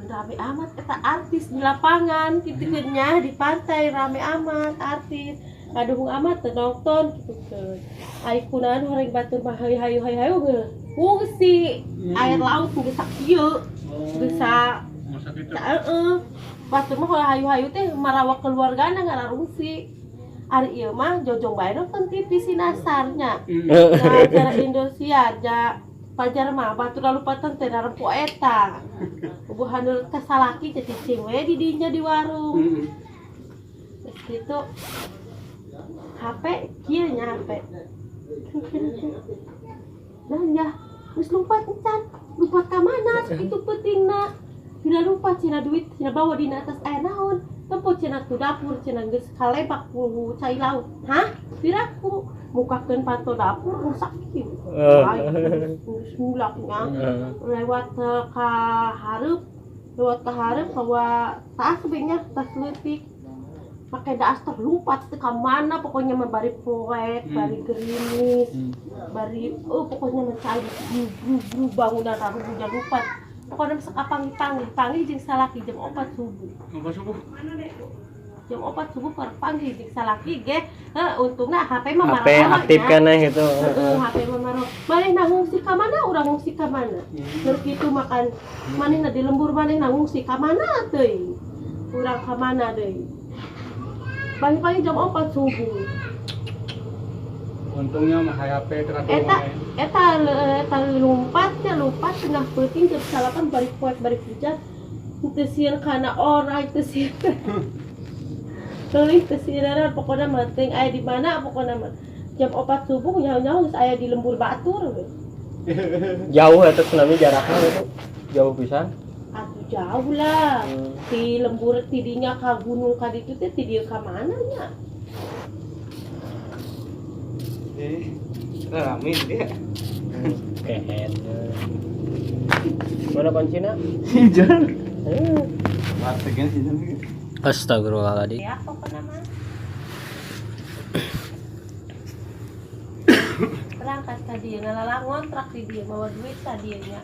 Rame amat eta artis di lapangan gitu kan nya, di pantai rame amat artis. Aduh, amat teu nonton gitu kan. Ai kunaon horeng batur mah hayu hayu hayu hayu ge. Ngungsi air laut geus sakieu. Geus sa Masa gitu. Heeh. Batur mah hayu-hayu teh marawa keluargana ngararungsi. Ari ieu mah jojong bae nonton TV si nasarnya. Nah, acara Indosiar ja pajar mah batur lalupatan teh narempo eta. Ubuhan ka salaki teh cicing we di dinya di warung. Terus gitu HP kieu nya HP. Nah ya, geus lompat encan. Lompat ka mana sakitu pentingna. Tidak lupa cenah duit cenah bawa dina atas aya naon. Tempo cenah tu dapur cenah geus kalebak ku cai laut. Hah? Piraku mukakeun panto dapur rusak kieu. Ai, geus mulak nya. Lewat ka hareup, lewat ka hareup bawa tas we nya, tas leutik. Pakai daster lompat teh ka mana pokoknya mah bari poek, bari gerimis, bari oh pokoknya mah cai bru bru bru bangunan rarubuhnya lompat. Pokoknya sok panggih panggih jeung salaki jam 4 subuh. Apa subuh? Jam 4 subuh panggih jeung salaki ge. Heuh, untungna HP mah HP marawa aktif nya. Kan gitu. Heeh, HP mah marawa. Manehna ngungsi ka mana, urang ngungsi ka mana? Keur kitu makan manehna di lembur, manehna ngungsi ka mana teuing? Urang ka mana deui? Pagi-pagi jam 4 subuh. Untungnya mah HP teratur. Eta eta eta lompatnya lompat tengah peuting jam 9 bari poek bari hujan. Teu sieun kana orai, teu sieun. Teuing teu sieun, pokoknya mah teuing aya di mana, pokoknya mah jam 4 subuh nyaho-nyaho geus aya di lembur batur we. Jauh eta tsunami jaraknya gitu. Jauh pisan. Atuh jauh lah. Di lembur tidinya ka gunung ka ditu teh ti dieu ka mana nya? Eh, rame dia. Kehen. Mana kuncina? Hijau. Eh. Plastiknya sih. Astagfirullahaladzim. Ya pokoknya mah. Berangkat ka dieu ngalala ngontrak di dieu mawa duit ka dieu nya.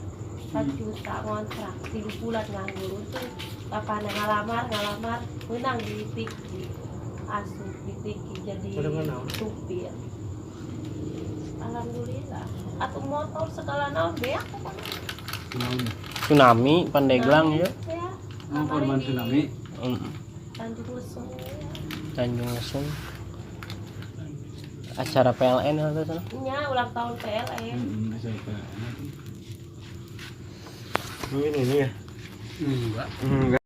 4 juta ngontrak 3 bulan nganggur, untung bapana ngalamar ngalamar menang di Tiki, asup di Tiki jadi supir, alhamdulillah. Atau motor segala naon beak pokoknya. Tsunami Pandeglang ya. Ya. Oh, korban tsunami. Tanjung Lesung ya. Tanjung Lesung. Acara PLN atau sana? Nya ulang tahun PLN. Siapa? Mungkin ini ya. Enggak. Enggak.